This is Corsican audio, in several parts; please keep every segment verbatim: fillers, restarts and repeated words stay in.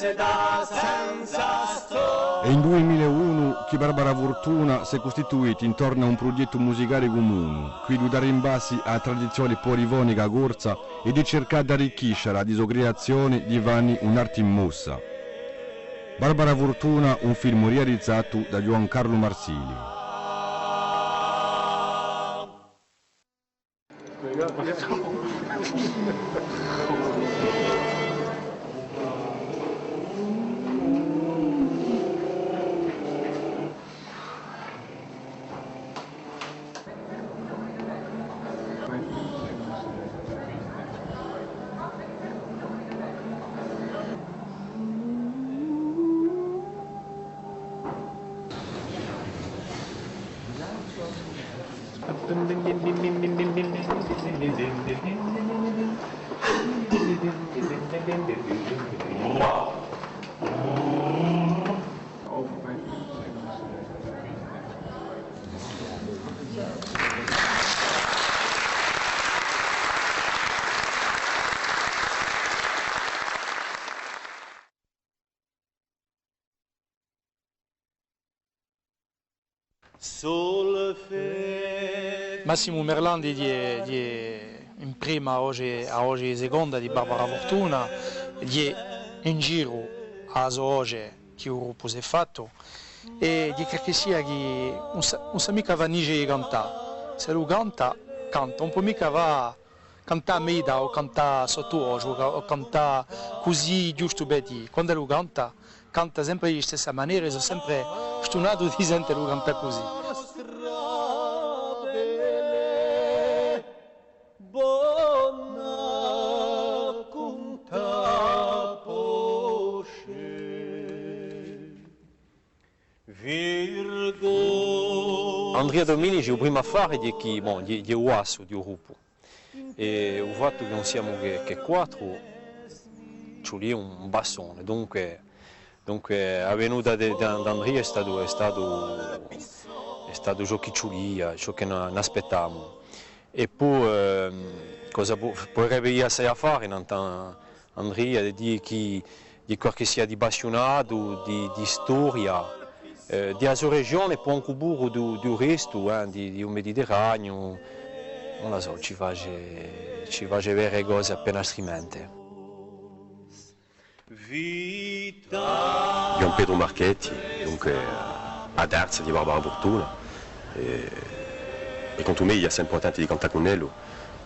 Hè in dui mila è unu chì Barbara Furtuna s'hè custituita intornu à un prughjettu musicale cumunu, quiddu d'arrimbassi à a tradizione polifonica corsa è di circà d'arricchiscia di so creazione, di fanni un'arte in mossa. Barbara Furtuna, un film realizatu da Ghjuvan Carlu Marsili. Massimu Merlandi hè, hè in prima, oghje, oghje seconda di Barbara Furtuna, hè in giru à a so voce chì u gruppu s'hè fattu, è hè qualchissia chì ùn sà, ùn sà micca fà nice di cantà. S'ellu canta, canta, ùn pò micca fà cantà à metà o cantà sottu voce o ca-, o cantà cusì ghjustu per dì. Quand'ellu canta, canta sempre di listessa manera è sò sempre stunatu di sentelu cantà cusì. Andria Dominici, u primu affare hè chì, bon, hè, hè u bassu di u gruppu. È u fattu chì ùn simu chè, chè quattru, ci vole un bassone. Dunque, dunque, a venuta di, di, d'Andria hè statu, hè statu, hè statu ciò chì ci vulia, ciò chì no, n'aspettavamu. È po, ehm, cosa pu-, puderebbe esse à fà, nant'à Andria, hè di dì chì, di qualchissia di appassiunatu, di, di storia, eh, di a so regione, è po ancu puru di, di u restu, eh, di, di u Mediterraniu, ùn la sò, ci face, ci face vede cose appena astrimente. Ghjuvan Petru Marchetti, dunque, a terza di Barbara Furtuna, è, è quantunque hè assai impurtante di cantà cun ellu,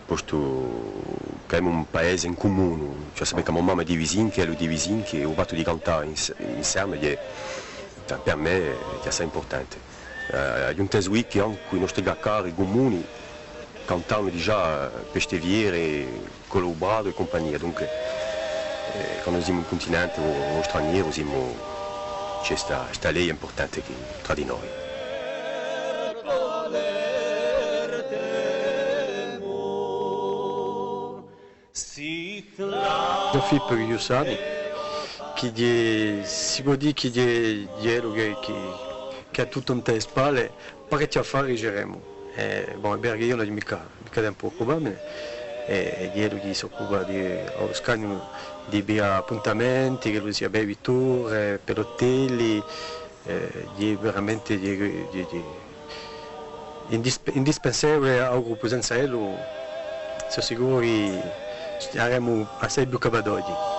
postu chì avemu un paese in cumunu, cioè sapè chì a mo mamma hè di Visinchi, ellu hè di Visinchi, è u fattu di cantà ins-, inseme hè, cioè, per mè hè assai impurtante. Eh, aghju intesu chì ancu i nostri cacari cumuni cantavanu digià, eh, per ste fiere, cù u Pratu è cumpagnia. Dunque, eh, quandu simu in cuntinente o, o stranieru, simu, ci hè sta, sta leia impurtante chì, trà di noi. Ghjuvan Filippu Ghjussani, chì hè, si pò dì chì hè, hè ellu chì, chì, chì hà tuttu in e spalle, parechji affari diceremu. Eh, bon, hè vera chì eiu ùn aghju micca, micca tempu à occupà mi ne, eh, hè ellu chì s'occupa di, à u scagnu di piglià appuntamenti, ch'ellu sia per e vitture, per l'otelli, eh, hè veramente, hè, hè, hè indisp-, indispensabile à u gruppu, senza ellu, sò sicuru chì saremu assai più capatoghji.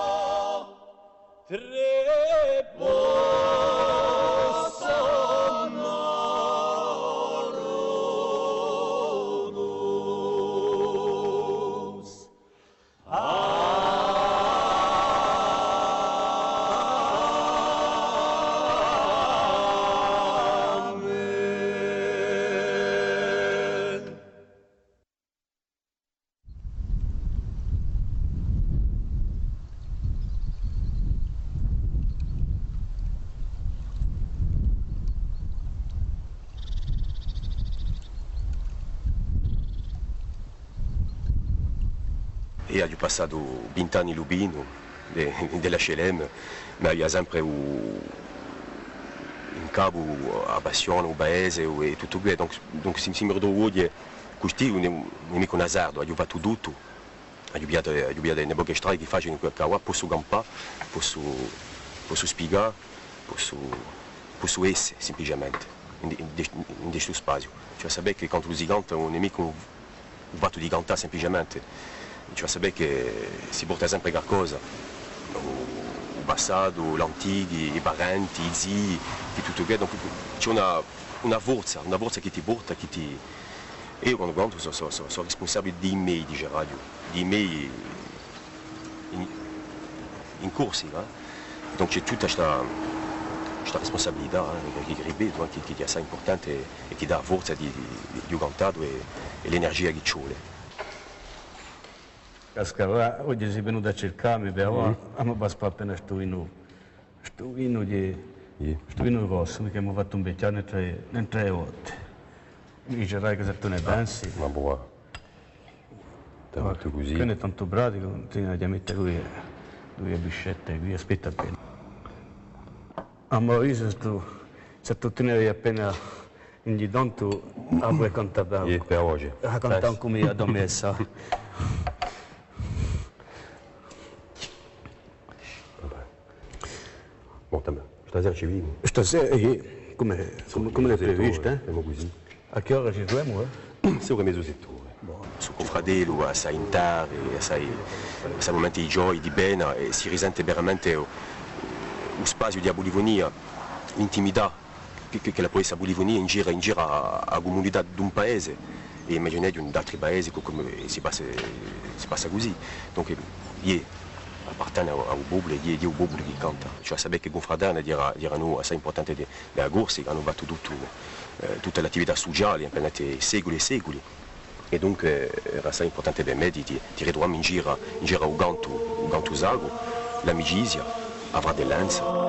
È aghju passatu vint'anni in Lupinu, di, di l'H L M, ma avia sempre u, in capu a passione, u paese, u, è tuttu què. Donc, donc, si, si mi ritrovu oghje custì, ùn hè, ùn hè micca un azardu, aghju fattu tuttu. Aghju pigliatu, aghju pigliatu e poche strade chì facenu chì, chì avà possu campà, possu, Possu spiegà, possu, possu esse simpliciamente in, in, in stu spaziu. Ci hè da sapè chì quandu si canta ùn hè micca un, u fattu di cantà simpliciamente, ci hè da sapè chì si porta sempre qualcosa, u, u passatu, l'antichi, i parenti, i zii, è tuttu què. Donc, ci hè una, una forza, una forza chì ti porta, chì ti, è eiu quandu cantu sò, sò, sò, sò rispunsabile di i mei, diceraghju, di i mei in, in Corsica, eh. Donc ci hè tutta sta, sta rispunsabilità, eh, chì, chì ripetu, eh, chì, chì hè assai impurtante è chì dà a forza di, di, di, di u cantaddu è, è l'energia chì ci vole. Casca, và, oghje sì venutu à circà mi, però, mm, emu da passà appena stu vinu, stu vinu di, iè, stu vinu rossu, chì emu fattu invechjà in trè, in trè volte. Mi dici, dai, chì sè tù ne pensi? Ma bò. Tantu cusì. Chì ùn hè tantu praticu, ùn ti ne dà mette quì, quì biscette, quì aspetta appena. À mo avisu, sè tù, sè tù ti ne vai appena ogni tantu, a poi cantà bè. Iè, per oghje. A cantà cum'è a to messa. Vabbè. Bon, tant pis. Stasera ci vidimu. Stasera, eh, cum'è, cum'è, cum'è hè previstu, eh? Femu cusì. À chì ora ci truvemu, eh? Sicuru mezu settore. Bon. Stu cunfratellu assai intari, assai, assai mumenti di gioia, di pena, è si risente veramente u, u spaziu di a pulifunia, l'intimità. Chì, chì, chì la pò esse a pulifunia in giru, in giru à, à a cumunità d'un paese, è imaginate in d'altri paesi, cum'è si passa, si passa cusì. Donc, iè, appartene à, à u populu, iè, hè u populu chì canta. Ci hè da sapè chì i cunfraterni eranu, eranu assai impurtanti di, di a Corsica, anu fattu tuttu, eh, tutta l'attività suciale, pendente seculi è seculi. È dunque, eh, era assai impurtante per mè di, di, di ritruvà mi in giru, in giru à u cantu, u cantu sacru, l'amicizia, a fratellanza.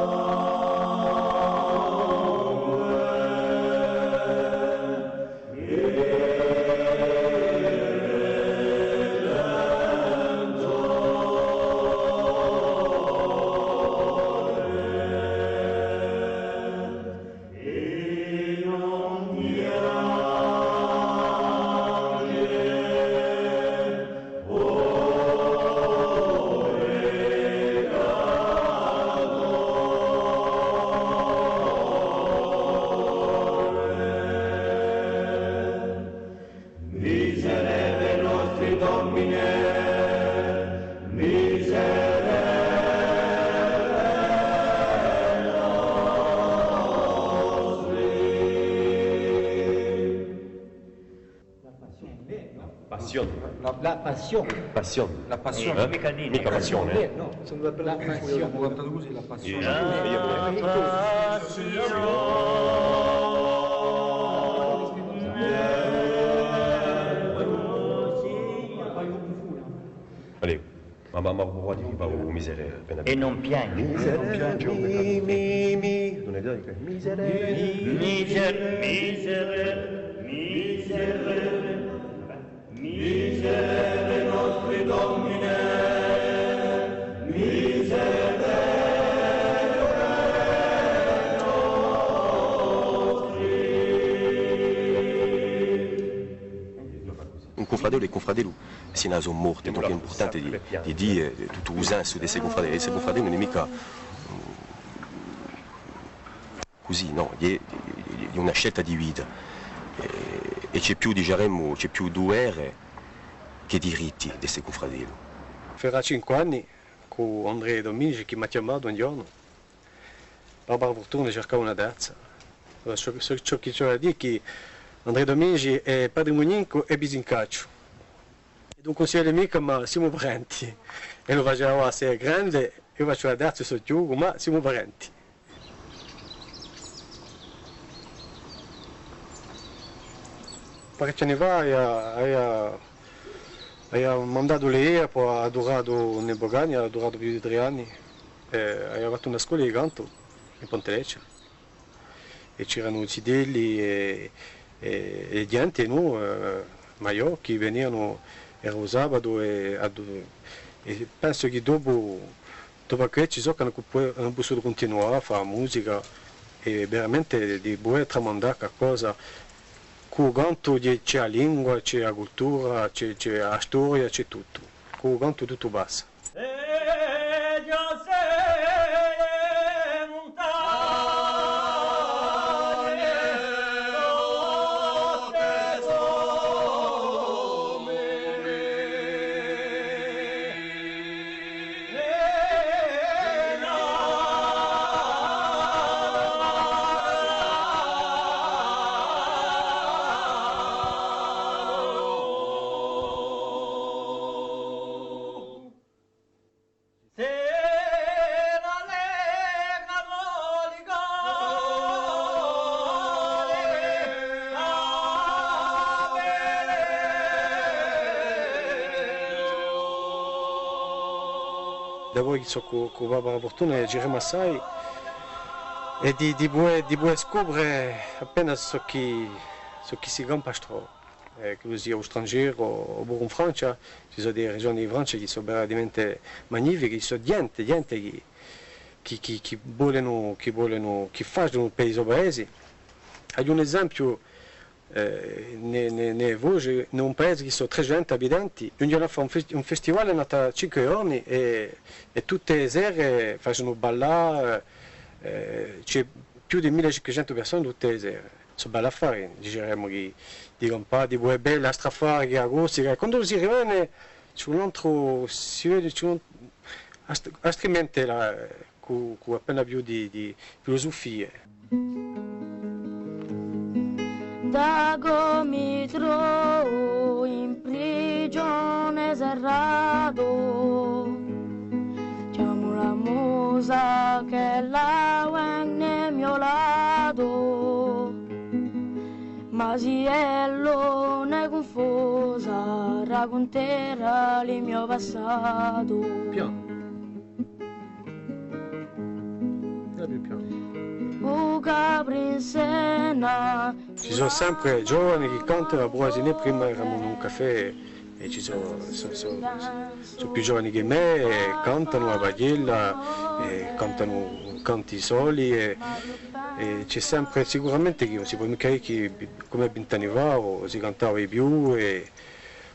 Miserere nostri, Domine, miserere nostri. La passion. La, la passion. Passion. La passion. Eh? Micca passion, eh? Non. La passion. Allez, ma, ma, ma, ma, ma, ma, miserere, appena. È ùn pianghje. Miserere, mi, mi, mi. Miserere. Miser-, miserere, miserere. Miserere nostri, Domine, miserere nostri. Un cunfratellu hè cunfratellu sinu à a so morte, dunque hè impurtante di, di dì, eh, tuttu u sensu d'esse cunfratellu. Esse cunfratellu ùn hè micca, mm, cusì, nò, hè, hè, hè una scelta di vita. È, è ci hè più, diceremu, ci hè più duvere chè diritti d'esse cunfratellu. Farà cinque anni cù André Dominici chì m'hà chjamatu un ghjornu, Barbara Furtuna circava una terza. Allora, ciò, ciò, ciò chì ci hè da dì hè chì André Dominici hè patrimunicu è bisincacciu. È dunque ùn si vede micca, ma simu parenti. È lu faceva avà, s'hè grande, eiu facciu a terza, sò chjucu, ma simu parenti. Parechji anni fà, avia, avia, avia mandatu l'idea, po hà duratu in Bocagna, hà duratu più di trè anni, è avia fattu una scola di cantu in Ponte Leccia. È c'eranu zitelli è, è, è ghjente, nò? Eh, maiò chì venianu, era u sabatu è, è pensu chì dopu, dopu à què ci sò chì anu, anu pussutu cuntinuà à fà musica è veramente di pudè tramandà qualcosa cù u cantu, ci hè a lingua, ci hè a cultura, ci hè, ci hè a storia, ci hè tuttu. Cù u cantu tuttu passa. Dapoi chì sò cù, cù Barbara Fortuna, giremu assai, è di, di pudè, di pudè scopre appena ciò chì, ciò chì si campa altrò. Eh, ch'ellu sia à u strangeru o, o puru in Francia, ci sò di regioni di Francia chì sò veramente magnifiche, ci sò ghjente, ghjente chì, chì, chì, chì volenu, chì volenu, chì facenu per i so paesi. Aghju un esempiu, eh, in, in, in Vosge, in un paese chì sò trecentu abitanti, ùn ghjè à fà un fes-, un festivale, hè andatu cinque ghjorni è, è tutte e sere facenu ballà, eh, ci hè più di mille cinquecentu persone tutte e sere. Sò belli affari, diceremu chì, di campà, di pudè vede l'altru affare chì hè a Corsica. È quandu si rivene, ci hè un altru, si vede, ci hè un, ast-, altrimente là, cù, cù appena più di, di filusufie. Da chì mi trovu in prigione serratu, chjamu a musa ch'ella vene à u mo latu, ma s'ella ùn hè cunfusa, racunterà u mo passatu. Pianu. Più pianu. U Caprinsena. Ci sò sempre giovani chì cantanu, a prova, prima eramu in un caffè è ci sò, sò, sò, sò più giovani chè mè, è cantanu a paghjella, è cantanu canti soli, è, è ci hè sempre, sicuramente chì ùn si pò micca dì chì cum'è vint'anni fà, o si cantava di più, è,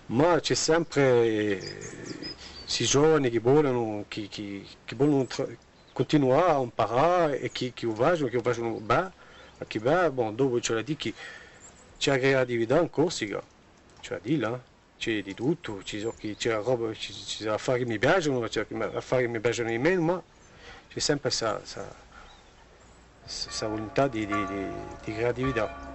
ma ci hè sempre, eh, sti giovani chì volenu, chì, chì, chì volenu tra-, cuntinuà à amparà è chì, chì u facenu, chì u facenu bè, à chì bè, bon, dopu ci hè da dì chì ci hè a creatività in Corsica, ci hè da dì, là, ci hè di tuttu, ci sò chì, ci hè a roba, ci, ci sò affari chì mi piacenu, ci hè affari chì mi piacenu di menu, ma ci hè sempre sta, sta, sta, sta vuluntà di, di, di, di creatività.